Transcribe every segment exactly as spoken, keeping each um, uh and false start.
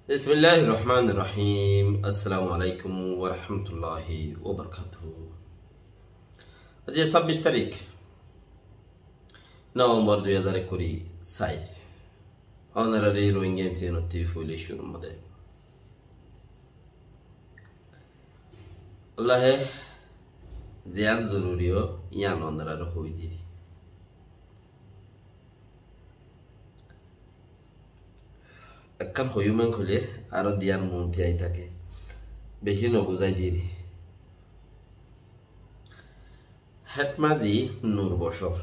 Bismilláhir rohmánir rohím. Assalamu aláikum wa rahmatulláhi wa barakátuhu. Aijja sábbic tarík Novembor dui házar ekkuri sair. Ónorare Rohingya M C N ottú foila cúrur modé Allaye ziyán zoruri ó, yían ónorare hoói diri. Ekkán hoiyúm en hoilé aró diyán muúnti ai táke. Beci no buzái diri. Hétmazi Nur Bocór.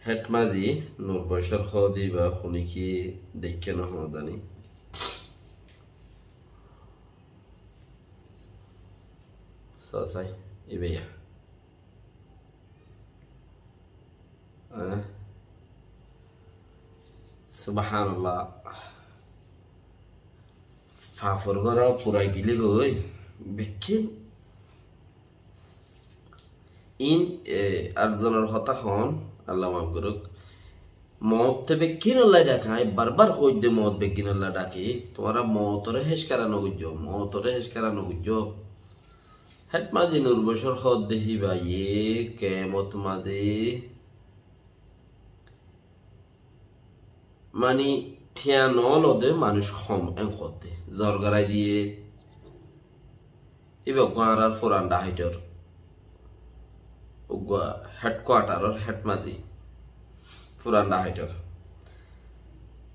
Hétmazi Nur Bocór hoóde íba honikká deikké no hoó zani. Sósai, íba yá. Eh? Subhánallah. Fafor góra furai gilé goi. Bekkín. Iín, e, ar zonor hotá hoón, Allah maf gorók. Moot te bekkínolla dhake, añí barbar hoóidde moot bekkínolla dhake. Tuáñra mootoré héc kara no goijjó, mootoré héc kara no goijjó. Hétmazi Nur Bocór hoódde híba yé, kemot mazi. Mani, thiañ no lode manúic hom en hoódde. Zor gorai diye. Íba uggúa añárar furan dhahaitor. Uggúa headquarter or hétmazi. Furan dhahaitor.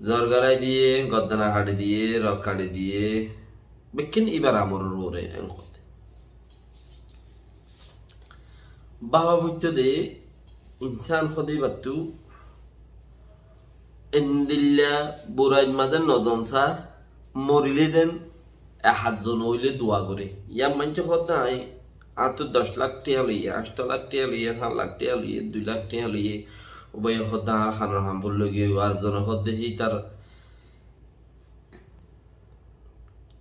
Zor gorai diye, goddana haçi diye, rok haçi diye. Bekkín íbar amolor uore en hoódde. Báfa foittó de insán hoóde íbattú endilla burait mazé no zon sá, morilé den e hát zon óile dua goré. Yá maincé hoódde añí, añáttu doc lak thiañ loiyé, añctho lak thiañ loiyé, háñt lak thiañ loiyé, dui lak thiañ loiyé. Ubaye hoódde añár hanor ham fúl loi giyói, ar zone hoódde hítar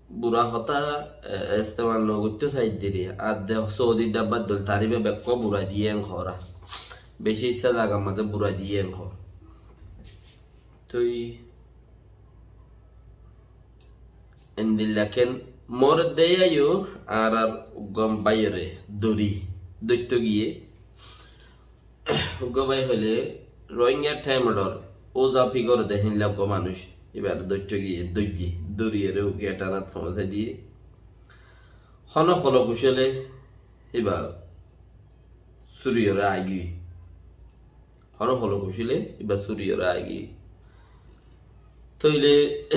bura hotá, e, estemal no goittó saidde re. Ar de Saudi dabbar dol taribe bekkó bura diye en hoóra. Beci issá zagar mazé bura diye en hoó. Tui endilla ken more de yó añárar uggúa báiyore dóri, dóitto giyé. Uggúa bái hoilé, Rohingya thaimodor, uza figor de héinla uggúa manúic, ibare dóitto giyé, dóijje, dóriyore uggúa thanat foóñsai diyé. Honó holo kucóle, iba suriyore aigiyói. Honó holo kucóle, iba suriyore aigiyói. Tóile,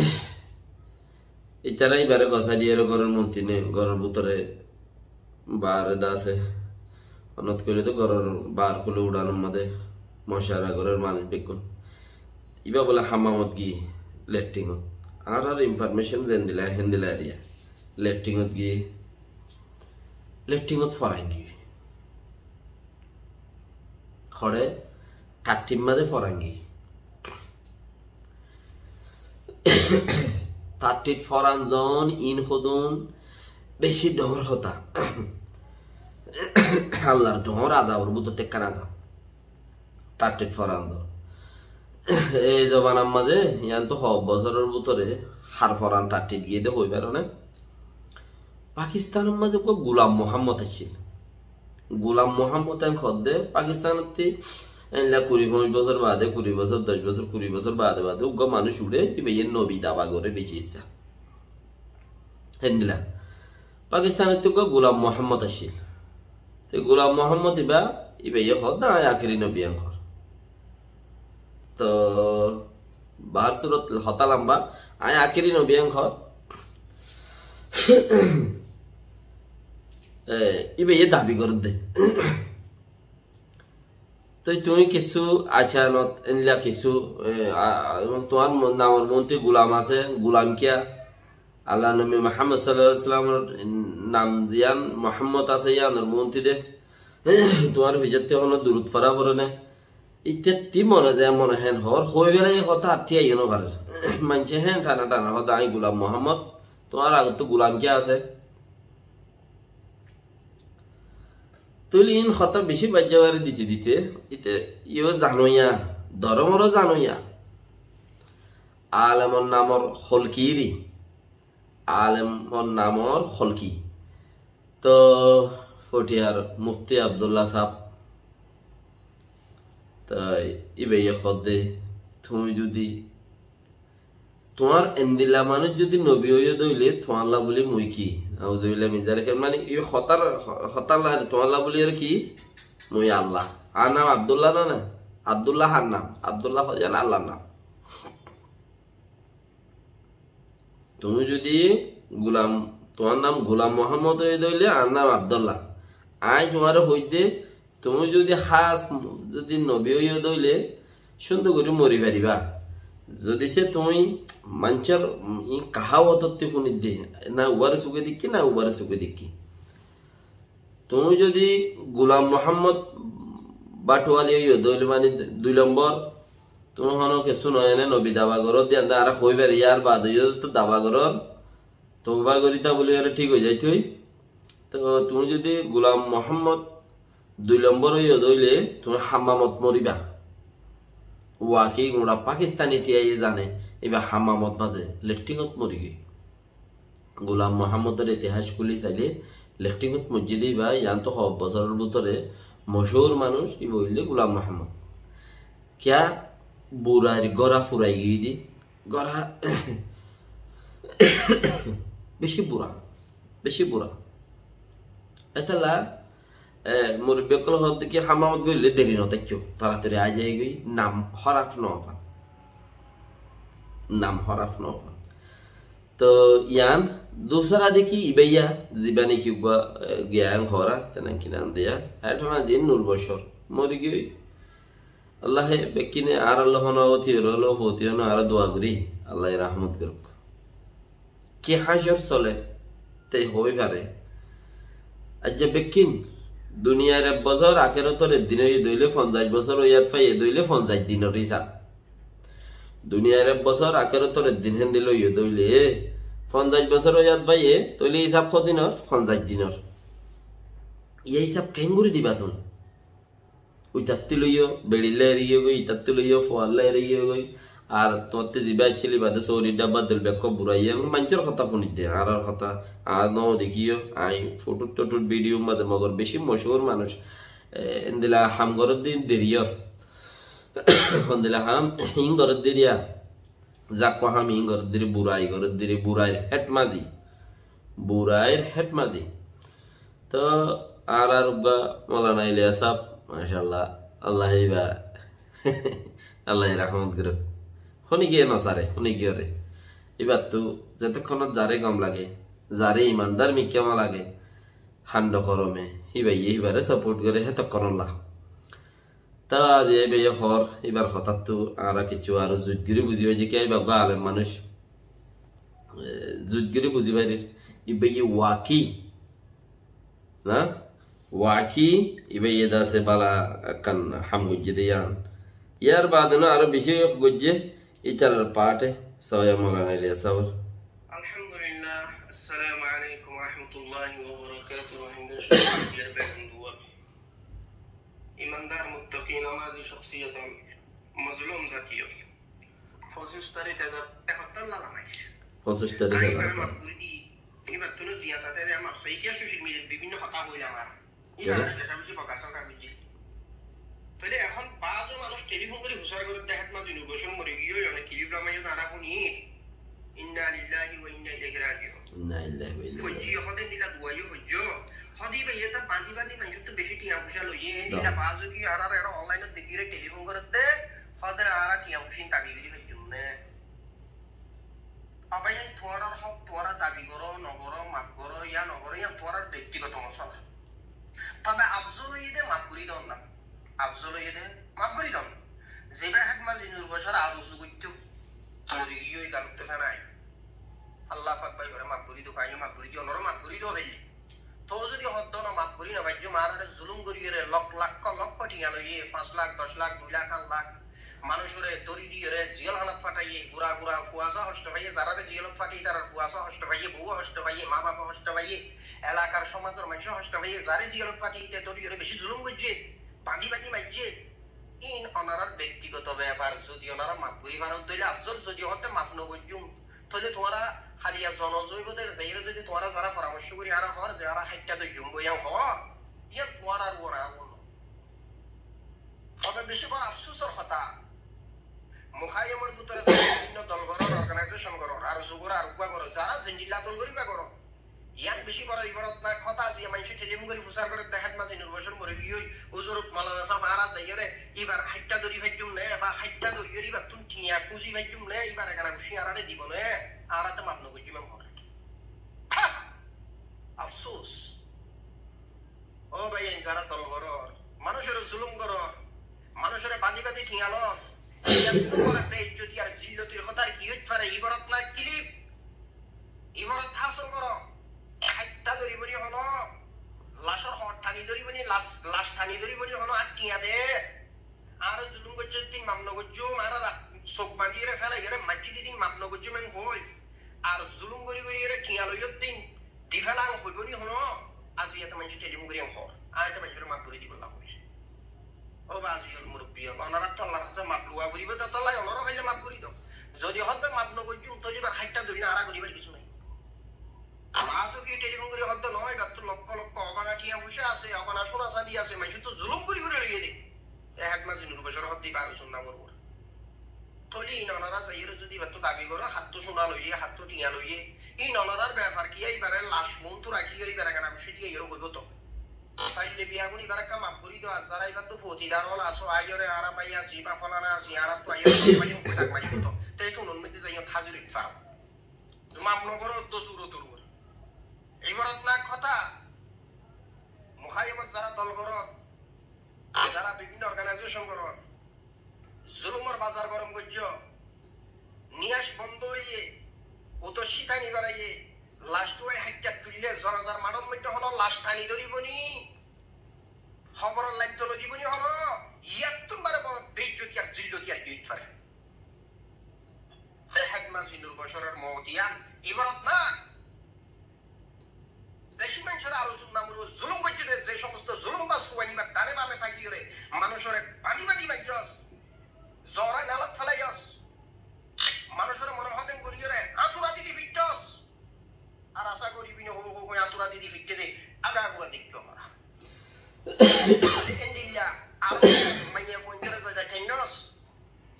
itará ibare gosái diyére góror monti ne, góror bútore baáre de asé. Honót hoilé to góror baár kúle uçánor mazé mocara gorér manúic bekkún. Ibá bóle hamamot giyé, letringot. Añárar information zendilla, héndilla eriya. Letringot giyé, letringot forain giyé. Hoçé, tatthit mazé forain giyé. Tatthit foran zon in hodún beci dhoóñr hotá. Allar dhoóñr azabor bútottu ekkán azab. Tatthit foran zon. Ei zobanar mazé, yián to hoó bosóror bútore har foran tatthit giyé de hoi faro né. Pakistanor mazé uggúa Gulam Muhammod accíl. Gulam Muhammod en hoódde Pakistanottú einla kuri foñs bosór baade, kuri bosór, doc bosór, kuri bosór baade baade uggúa manúic uçé, ibaye nobi daba goré beci issá. Héndilla. Pakistanottú uggúa Gulam Muhammod accíl. Te Gulam Muhammod iba, ibaye hoódde añí akéri nobi en hoór. To, bahár surot hotá lamba, añí akéri nobi en hoór. E, ibaye dabi gorédde. Toi tuñí kissú acanot, endilla kissú, e, a, a, tuáñr mo-, namor monti Gulam asé, Gulam kiyá? Allar nobi Muhammod sallallahu alaihi wasallamor nam ziyán Muhammod asé, yíanor monti de. Tuáñr ficottú honó durut fora fore né? Ittí mone ze mone hén hoór, hoi félaiye hotá attí aiyó no farer. Maincé hén thana thana hoódde añí Gulam Muhammod, tuáñr agottú Gulam kiyá asé? Tóile in hotá beci baijja bari dite dite, ite iyó zanoiya, doromoró zanoiya. Alemor namor holki ri. Alemor namor holki. To Fotiyar Mufti Abdullah sáb, to íbaye hoódde, tuñí zodi, tuáñr endilla manúic zodi nobi óiye dé óile, tuáñlla buli mui ki? Nauzubillah min zalik. Mani, e hotár, hotár lage, tuáñlla buli ar ki? Mui Allah. Añár nam Abdullah no né? Abdullah hár nam? Abdullah hoó ziyán Allar nam. Tuñí zodi Gulam, tuáñr nam Gulam Muhammod óiye dé óile, añár nam Abdullah. Añí tuáñre hoóidde, tuñí zodi hás, zodi nobi óiye dé óile, cúndor gorí mori faribá. Zodi sé tuñí maincór, mm, i kahawot ottú fúnidde, na uwar suke dekí, na uwar suke dekí. Tuñí zodi Gulam Muhammod Batuwali óiye dé óile, mani dui lombor, tuñí hono kessú no, ene nobi daba goródde, ande añára hoi fari, yar baade zodi daba gorór, touba gorí ta buli ere thík ói zaitoi. To tuñí zodi Gulam Muhammod dui lombor óiye dé óile, tuñí hammamot moribá. Waki gura Pakistani tiyaye zane, íba hammamot mazé, letrinot mori giyói. Gulam Muhammodor itihas kúli saile, letrinot moijjé dé íba, yián to hoó bosóror bútore mochúr manúic, íba óilde Gulam Muhammod. Kiyá? Burair góra furai giyói dé, góra beci bura, beci bura. Étalla, e, murubbi ókkole hoódde ki, hammamot goille deri no táikko, toratori aái zaigói, nam hóraf no fan. Nam hóraf no fan. To yián dusara dekí ibáya, zibá niki uggwá, e, giyán hoóra, te nam ki nam diya, arektá mazé Nur Bocór, mori giyói. Allaye bekkíne añárálla fona óti óilo, foti óno, añára dua gorí, Allaye rahmot gorouk. Ki hácor sole, te hoi fare. Aijja bekkín, duniyair ek bosór, akérotor ek din óiye dé óile, fonzaic bosór óiyat faiye dé óile, fonzaic dinor hísab. Duniyair ek bosór, akérotor ek din héndilla óiye dé óile, fonzaic bosór óiyat faiye, tóile hísab hodinor? Fonzaic dinor. Yá hísab keéngorí diba tuñí? Uitattú loiyó, beçilla erigiyói, itattú loiyó, fualla erigiyói. Ar tuáñtte zibá accíl ibá de sóorir dhabba dil bekkó buraiyé, maincór hotá fúnidde, añárar hotá, añár no dekíyo, añí fotut totut bidiyur mazé mogor beci mochúr manúic, e, endilla ham goródde deriyor. Hondilla ham hín goródde riya. Zakkó ham hín goródde ri, burai goródde ri, burair het mazi. Burair het mazi. To añárar uggwá Maulana Ilyas sáb, macállah, Allaye ibá, Allaye rahmot gorouk. Honikiye no sare, honikiyore. Ibáttu zetokkonot zare gom lage, zare imandar mikká mone lage, hando korome, híbaye híbare saport gore, hetokkonolla. Ta aijja ibáye hoór, ibár hotáttu añára kessú aró zuit gorí buzí faijjí, kiyá ibá uggwá alem manúic. E, zuit gorí buzí farir, ibáye waki, na? Waki, ibáye de asé bála ekkán ham goijjé de yián. Yar baade no aró beci goijjé, ítarar paáte, sóiya Maulana Ilyas sábor. Alhamdulillah, assalamu alaikum wa rahmatullahi wa barakatuhu. Imandar, muttaki, namazi shoksiyot, mozlum zatiyor. Foñsic tarik ek hafta lala maiye. Foñsic tarik ek hafta. Maf gori di, ibar tunu ziyada tere maf sai kiya social media bibinno hotá hoilam ar. Ibar beci beci boka soka buji. Tóile ehón baáz manúic telifon gori fusar gorer de, Ahmad Nur Bocór mori giyói, onek kilip lamaiyó tara funi. Inna lillahi wa inna ilaihi rajiun. Inna lillahi wa inna ilaihi rajiun. Foijjé, hodé endilla duwaiyo foijjó. Hodé ibá iyá ta bañzi bañzi maincóttu beci tiañ foicá loiyé, endilla baáz ki añára ero onlainot dekíre telifon gorer de, hodé añára tiañ foicá dabi gori faijjum né. Ó bái, tuáñrar hók tuáñra dabi goró, no goró, maf goró, yá no goró, yían tuáñrar bektigoto mosola. Tobe afzol óiye de maf gori don na. Afzol óiye de maf gori don. Zibá Ahmad Nur Bocór ar uzu goittó, mori giyói, galukto fenai. Allah pak bái ore maf gori do, añíyo maf gori di, onore maf gori do hoille. Tou zodi hoddon maf gori no faijjó, añárare zulum goriyóre lok, lakko, lokko tiañ loiyé, fañs lak, doc lak, dui lak, añt lak, manúicore dóri diyóre jiyol hanat fataiye, gura gura fuasá hosto faiye, zarare jiyolot fataiye, tarar fuasá hosto faiye, bouwá hosto faiye, ma bafa hosto faiye, elakar somazor maincé hosto faiye, zare jiyolot fataiye, te dóriyóre beci zulum goijjé, bañzi bañzi maijjé. Ín onorár bektigoto befar, zodi onorá maf gorí faro, tóile afzol, zodi hoódde maf no goijjúm, tóile tuáñra háliya zono zoibo de, zaiyóre zodi tuáñra zará foramorcó gorí añára hoór ze añára háitta doijjúm boi yián hoór, yián tuáñrar uore añár uore no. Tobe beci boro afsusor hotá, muháyamor bútore zará bibinno dol gorór, organization gorór, ar zugor ar uggúa gorór, zará zendilla dol goríba gorór, yián beci boro ibaratnak hotá. Aziya maincé telifon gorí fusár gorédde, Héd Mazi Nurbocór mori giyói, huzur, moulana sáb, añára zaiyóre íbar háitta dóri faijjúm né, ba háitta dóriyóre íbattún thiañ kúzi faijjúm né, íbar egana guccí añáráre dibo né, añára te maf no goijjúm, en hoór. Há! Afsus. Ó bái, ain zará dol gorór, manúicoré zulum gorór, manúicoré bañdí bañdí thiañ lor, yián tuáñra beijjoti ar zillotir hotá ar ki óit fare? Ibaratnak kilip. Ibarat hásol goró, háitta dóribo ni hono, lacór hoor thani dóribo ni, lac, lac thani dóribo ni hono, ar thiañ de. Añáre zulum goijjó din maf no goijjúm, añáre ra-, suk bañdíyóre félaiyóre maijjé di din maf no goijjúm en hoói, ar zulum gorí goríyóre thiañ loiyó din di félaiyum hoibó ni hono, aziya te maincé telifon gorí en hoór, aññí te maincóre maf gorí dibolla hoóir. Ó bazi ol, murubbi ol, onoráttu Allar hañsé maf luwa foribó de, tolla onorá faille maf gorí do. Zodi hoódde maf no goijjúm, tóile íbar háitta dóri añára goríbar kissú nái. Baáze ki telifon gorí hoódde, no, íbattú lokko lokko ogana thiañ foicá asé, ogana suna sandi asé, maincóttu zulum gorí gorí loiyé de. E Héd Mazi Nurbocóre hoódde íbar ar zunna murubbi. Tóile ín onorá zaiyóre zodi íbattú dabi goró, hattú suna loiyé, hattú thiañ loiyé, ín onorár befar kiyá? Íbare lac muúntu rakíyóre íbar egana guccí diyaiyóre hoibó to. Faille biyagún íbare ekká maf gorí do, ar zará íbattú fotidar ól asó, aiyóre añára bái así, íba folana así, añáráttu aiyóre bái dak maribó to. Te ítun or moidde zaiyóre házir óit faro. Maf no goró, dó surot or uore. Ibaratnak hotá, muháyamot zará dol gorór, zará bibinno organization gorór, zulumor bazar gorom goijjó, niyác bondó óiye, uto cítani baraiyé, lac tuwai háittat tuillé, zonazar maçór moidde hono lac tani dóribo ni, hóboror lain to no dibo ni hono, yiáttun bare boro beijjoti ar zilloti ar ki óit fare? Ze Héd Mazi Nurbocóror mout yián ibarat na. Beci maincóre ar zul-, namor zulum goijjé de, ze somosto zulumbaz fuain íba dare bame tákiyóre manúicoré bañdí bañdí maijjós, zora nalat felaiyós, manúicoré mone hoó den goríyóre añtura didi fittós. Ar asá gorí bine hó hó hó añtura didi fitte de, aga gura deikko mora. Endilla, ar maiya fuain dóre zai zai thainnos.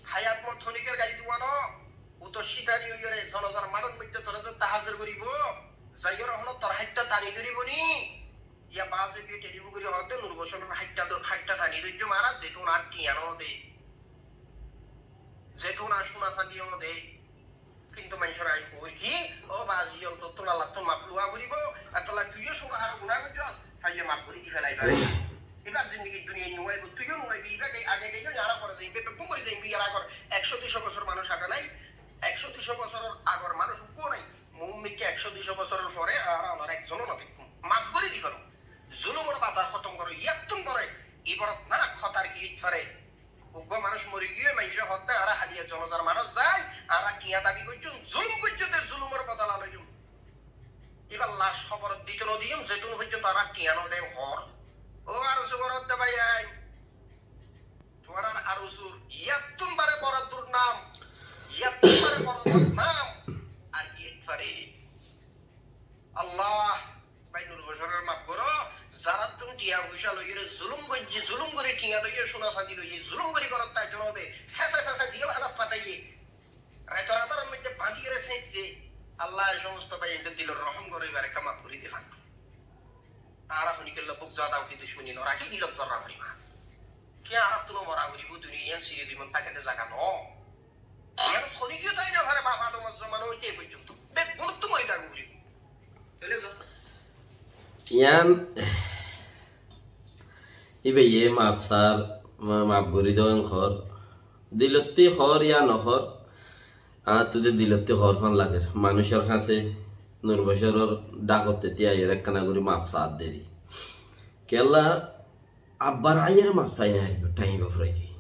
Hayat mot honikor gari duwano, uto cítani óiyore zonazar maçór moidde toré zette házir goríbo, zaiyóre hono tor háitta tani dóribo ni? Yá baáze giyé telifon gorí hoódde, Nurbocóror háitta do-, háitta tani dóijjum añára, zetún ar thiañ no de, zetún ar cúna sandi no de. Kintu maincóre añí hoóir ki, ó baázi ol, tottún Allattún maf luwa foribó, etolla tuiyó cúna haró guná goijjós, faille maf gorí di félaiba. Ibar zindigit duniyait nuaibó, tuiyó nuaibi, iba age, age geiyó, añára fore zaiyum, beggún mori zaiyum, iyar agor ekcó duicó bosór manúic age nái, ekcó duicó bosóror agor manúic uggúa nái. Muúmikká ekcó duicó bosóror fore añára onorá ekzonó no táikkun. Maf gorí di félo. Zulumor bazar hótom goró, yíattún goré, ibarat na hotá ar ki óit fare. Uggúa manúic mori giyé, maincé hoódde, añára háliya zonazar maçót zai, añára thiañ dabi goijjum, zulum goijjé de zulumor bodola loiyum. Ibar lac hóborot dito no diyum, zetún foijjonto añára thiañ no de hoór. Ó ARSU goródde báiyain, tuáñrar ARSUr yíattún bare boro durnam, yíattún bare boro bodnam ar ki óit fare? Allah, bái Nurbocórore maf goró, zaráttun thiañ foicá loiyóre zulum goijjé, zulum gorí thiañ loiyé, cúna sandi loiyé, zulum gorí górot táito no de, sese sese jiyól hánat fataiyé, retor adáror moidde bañdíyore seiñsé. Allah, e somosto báiyaindór dilot rohóm goró, ibare ekká maf gorí de fán. Añára honikella buk zada uthi ducmoni no rakí, dilot zorra foriman. Ki añárattun mora foribó, duniya yián siri duimon tákete zaga no. Yián honikiyó tái no fare, baf Adamor zomana óite e foijjonto. Beggúnottú mori táka foribó. Yián, íbaye maf sar, ma-, maf gorí do en hoór. Dilottí hoór ya no hoór, añáttu de dilottí hoór fán lager. Manúicor hañsé Nurbocóror dhakotte tí aiyóre ekkána gorí maf sar deri. Kiyólla, abbar aiyóre maf sai no faribo, thaim ba furai giyé.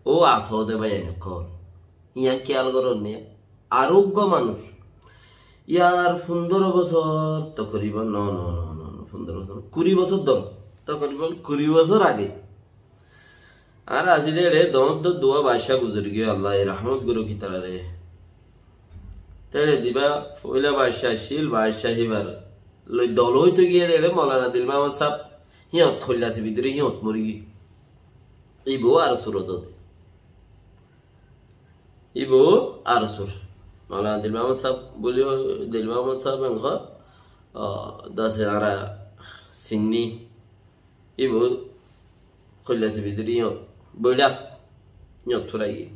Ó asó de báiyain ókkol, yián kiyal goron né? Ar uggúa manúic, yar fundoro bosór tokoriban, no, no, no, no, no, fundoro bosór, kuri bosór dóro, tokoriban kuri bosór age Añára asíl de eçé doñr doñr duwa baccá guzori giyói, Allaye rahmot gorouk ítarare. Te eçé diba foila baccá accíl, baccá híbar loi dol óito giyé de eçé Moulana Dil Muhammod sáb híyot hoilla sibi dóri híyot mori giyé. Íba ar surot de. Íba ar sur. Moulana Dil Muhammod sáb buli, Dil Muhammod sáb enka, ah, dase añára sinní. Íba hoilla sibi dóri híyot boirak, híyot furai giyé.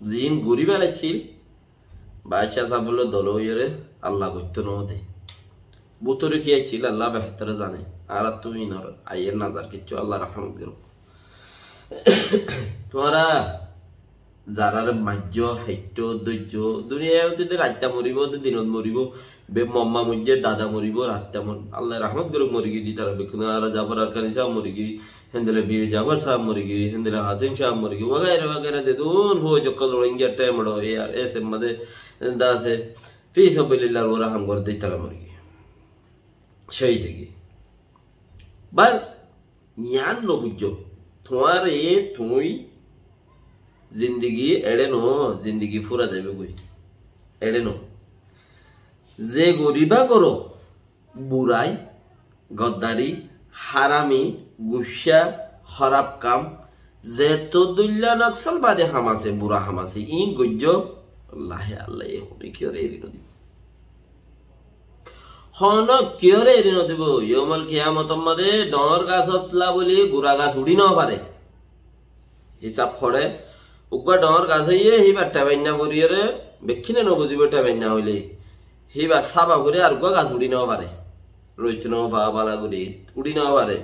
Ziín goribar accíl, baccá sáb loi dol óiyore Allah goittó no de. Bútore ki accíl Allah behétor zane. Añárattú inor aiyér nazar kiccú, Allah rahmot gorouk. Tuáñra zarare maijjó, haittó, dóijjo, duniyait de raitta moribo, de dinot moribo, be momma moijjé, dada moribo, raitta mor-, Allah rahmot gorouk mori giyé de ítara bekkún, añára Jafar Arkani sáb mori giyé, héndilla Bir Jafar sáb mori giyé, héndilla Hasim sáb mori giyé, wagaira wagaira zedún fóuj ókkol Rohingya taim ot, e ar ese mazé dase fi sabilillah uore ham gorédde ítara mori giyé. Cóhid ói giyé. Bas, yián no buijjó. Tuáñre tuñí zindigi eçé no, zindigi fura zaibo goi. Eçé no. Ze goriba goró, burai, goddari, harami, guccá, hóraf kam, zetó dóilla noksolbadi ham asé, bura ham asé, iín goijjó, Allaye, Allaye honókiyóre eri no dibo. Honókiyóre eri no dibo. Yomol kiyamotor mazé dhoóñr gasót lá buli gura gas uçí no fare. Hísab goré, uggúa dhoóñr gas óiye, híbar thabainna foriyóre, bekkúne no buzibo thabainna óile. Híbar sába fori ar uggúa gas uçí no fare. Roit no fa bala gori, uçí no fare.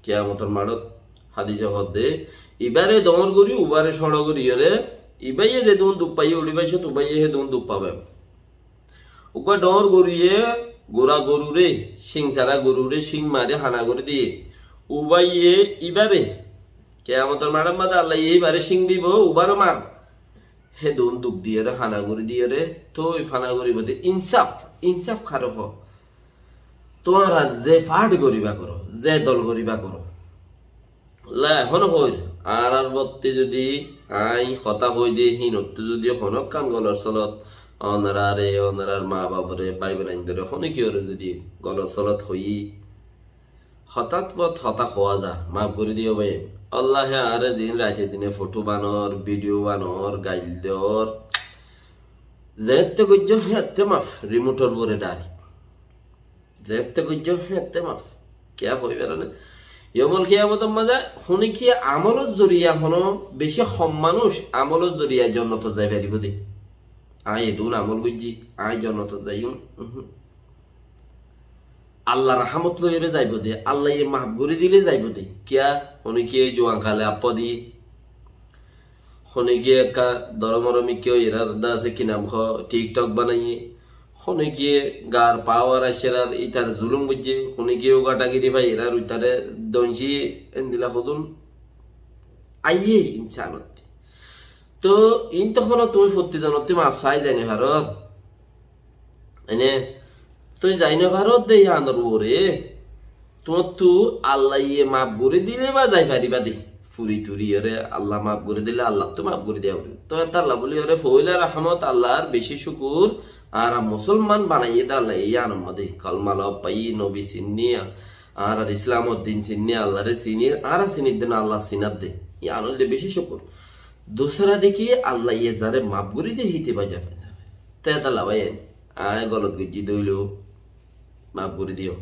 Kiyamotor maçot hadise hoódde, ibáre dhoóñr gori, ubáre cóñço goriyóre, ibáye zedún duk faiyé, uçí baicót ubáye hedún duk faibo. Uggúa dhoóñr goruye, gura gorure, cíng sára gorure, cíng mari hána gori diye. Ubáye ibáre, kiyamotor maçot mazé Allaye ibáre cíng dibo, ubáre mar. Hedún duk diyóre, hána gori diyóre, toi fana goribo de insaf, insaf kare hoó. Tuáñra ze fáñti goriba goró, ze dol goriba goró. Lá, honó hoir, añárar botti zodi añí hotá hoi de, hínottú zodi honókkan golot solot, onorare, onorar ma bafore, bái bonaindore, honókiyóre zodi golot solot hoiyí, hotát bot hotá hoó za, maf gori diyo bái. Allaye añáre ziín raite dine foto banor, bidiyo banor, gail dor, zeétte goijjó héétte maf, rimotor uore dairek. Zeétte goijjó héétte maf. Kiyá hoibar né? Yomol kiyamotor mazé honókiye amolor zoriya, honó beci hom manúic amolor zoriya jonnotot zai faribó de. Añí edún amol goijjí, añí jonnotot zaiyum. Uhú. Allar rahámot loiyóre zaibó de, Allaye maf gori dile zaibó de. Kiyá? Honókiye juan kale affo di, honókiye ekka doromoromikka óiyerar dase ki nam hoó, TikTok banaiye, honókiye gar pawar aiccérar ítar zulum goijjé, honókiye ugatagiri faiyerar uitare donci endila hodún aiyé insanotte. Toi iín to honó tuñí fottí zonottí maf sai zai no faró. Ene, tuñí zai no faró de yiánor uore. Tuáñttu Allaye maf gori dile ba zai faribá de. Furi turi ore Allah maf gori dile Allattú maf gori diya foribo. Toi etalla buli ore foila rahámot Allar, beci cukur, añára musolman banaiyé de Allaye yiánor mazé. Kolma loi faiyí, nobi sinní, añárar Islamor din sinní, Allare sinní, añára sinir din Allah sinar de. Yián óilde beci cukur. Dusra deki Allaye zare maf gori diye híte ba zai faribá. Te etalla bái, añí golot goijjí de óile maf gori diyo.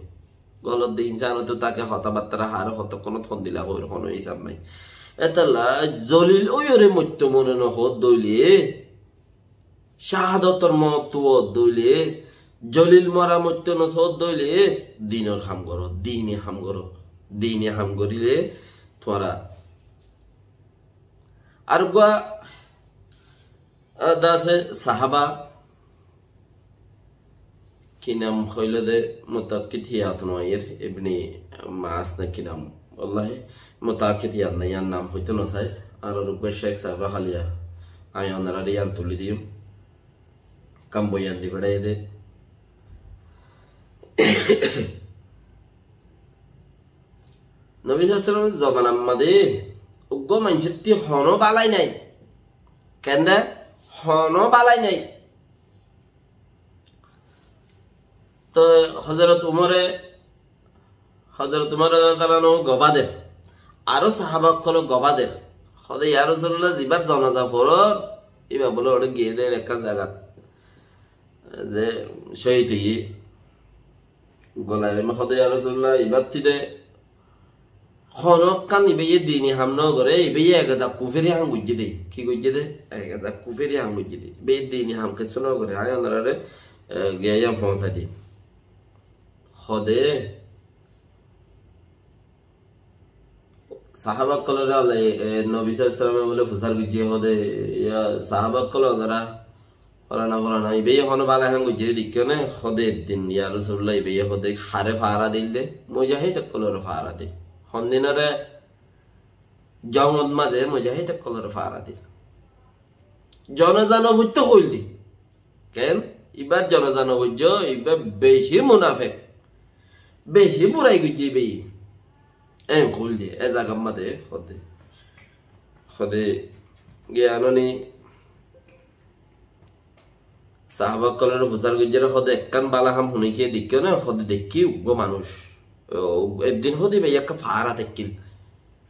Golot de insanottú táke, hotábattára har hotókkonot hondila hoór honó hísab nái. Etalla zolil óiyore moittó mone no hoó de óile, cahadotor mottú hoó de óile, zolil mora moittó no soó de óile, dinor ham goró, dini ham goró, dini ham goríle tuáñra. Ar uggúa, ah, dase sahaba, ki nam hoilé de, mutaakkid yad no aiyér, Ibni Mas na ki nam, wallahi, mutaakkid yad nai, yián nam hoitó no sai. Ar uggúa Sheikh Saib Rakhaliya, añí onorare yián tuli diyum. Kam boyan di fedai de. Nobi sallallahu alaihi wasallam or zobanar mazé uggwá maincótti honó bálai nái. Kende? Honó bálai nái. Toi Hozorot Umore, Hozorot Umor radiyallahu ta'ala anhu gobá der. Aró sahaba ókkole gobá der. Hóde, "Ya Rasulullah, zibár zonaza forór, íba bóle óre giyé de ekkán zagat ze cóhid óiye." Golaire hóde, "Ya Rasulullah, ibár tide honókkan ibáye dini ham nógoré, ibáye ek eza kuferi ham goijjé de." Ki goijjé de? Ek eza kuferi ham goijjé de. Ibáye dini ham kessú nógoré. Añí onoráre, e, giyé yián foóñsai dim. Hóde, sahaba ókkolore Allah, e, Nobi sallallahu alaihi wasallam e bóle fusár goijjé, hóde, "Ya sahaba ókkol, onorá folana folana, ibáye honó bála ham goijjé de deikkó né?" Hóde, "Eddin, ya Rasulullah, ibáye," hóde, "haré fahara dil de?" "Mujahid ókkolore fahara dil." "Hondinore?" "Jongot mazé mujahid ókkolore fahara dil." Zonaza no foitto hoil de. Ken? Ibár zonaza no foijjó, ibá beci munafek. Beci burai goijjé ibáye. En hoil de, e zagar mazé hóde. Hóde, giyanoni sahaba ókkolore fusár goijjé re hóde, "Ekkán bála ham honókiye deikkó né?" Hóde, "Deikkí, uggwá manúic." O, eddin hóde ibáye ekká fahara táikkil.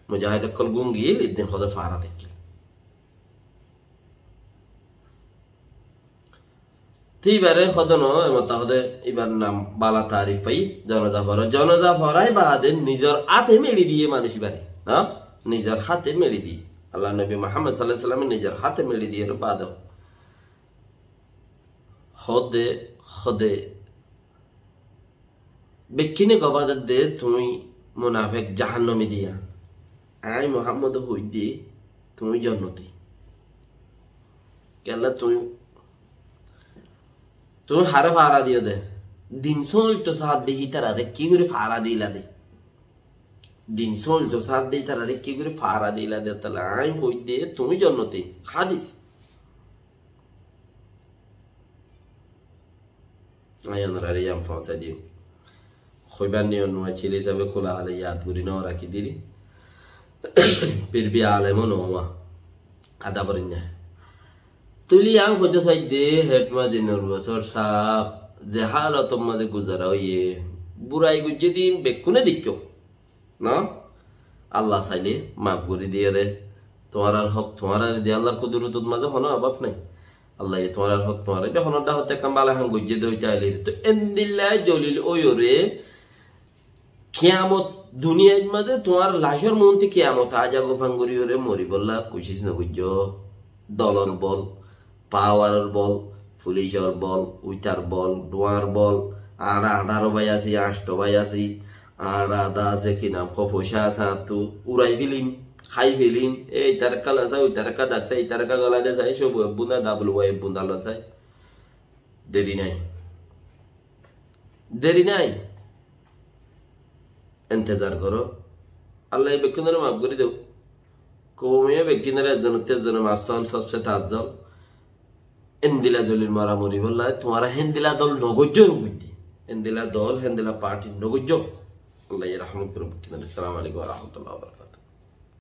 Mujahid ókkol gúm giyíl, eddin hóde fahara táikkil. Te ibáre hóde no, emotá hóde ibár nam bála tarif fai, zonaza forai. Zonaza forai baade nizor háte meçi diyé manúic ibáre, na? Nizor háte meçi diyé. Allar Nobi Muhammod sallallahu alaihi wasallam e nizor háte meçi diyé re baade hóde, hóde, bekkúne gobá der de, "Tuñí munafek, jahannomi diya." Añí Muhammode hoidde, "Tuñí jonnoti." Kiyólla tuñí, tuñí haré fahara diyo de? Din sóñilto sádde hítarare ki gorí fahara dila de? Din sóñilto sádde hítarare ki gorí fahara dila de? Tóile añí hoidde, "Tuñí jonnoti." Hádis. Añí onoráre yián foóñsai diyum. Hoibár niyot no accíl hísabe kúla hale yad gorí no rakí dili. Fir bhi alem ó no óma. Ada forinna. Tóile yián hoitó saidde, Head Muazzin Nur Bosór sáb, ze hálotor mazé guzara óiye, burai goijjé de bekkúne deikkó. Na? Allah saile maf gorí diyére. Tuáñrar hók tuáñrare diyé, Allar kudurotor mazé honó abaf nai. Allaye tuáñrar hók tuáñrare diyé, honó dahót ekkán bála ham goijjé de óite aile. Toi endilla zolil óiyore, kiyamot, duniyar mazé tuáñr lacór muúntu kiyamot aá zagói fán goríyore moribólla kucíc no goijjó. Dolor bol, pawaror bol, fulicor bol, uitar bol, duar bol, añára añçáro bái así, añctho bái así, añára adá asé, ki nam, hó foicá asé añáttu, urai felim, hái felim, e itar ekká lasá, uitar ekká daksá, itar ekká golai desá, e cóbu ebbunda, dabul wai ebbunda lasá. Deri nai. Deri nai. Entezar goró. Allaye bekkúnore maf gorí douk. Koume bekkúnore ezzon ottú ezzone maf son, sobse tafzol. Endilla zolil mora moribólla, tuáñra héndilla dol no goijjó, en goijjé. Héndilla dol, héndilla parti no goijjó. Allaye rahmot gorouk bekkúnore. Assalamu alaikum wa rahmatullahi wa barakatuhu.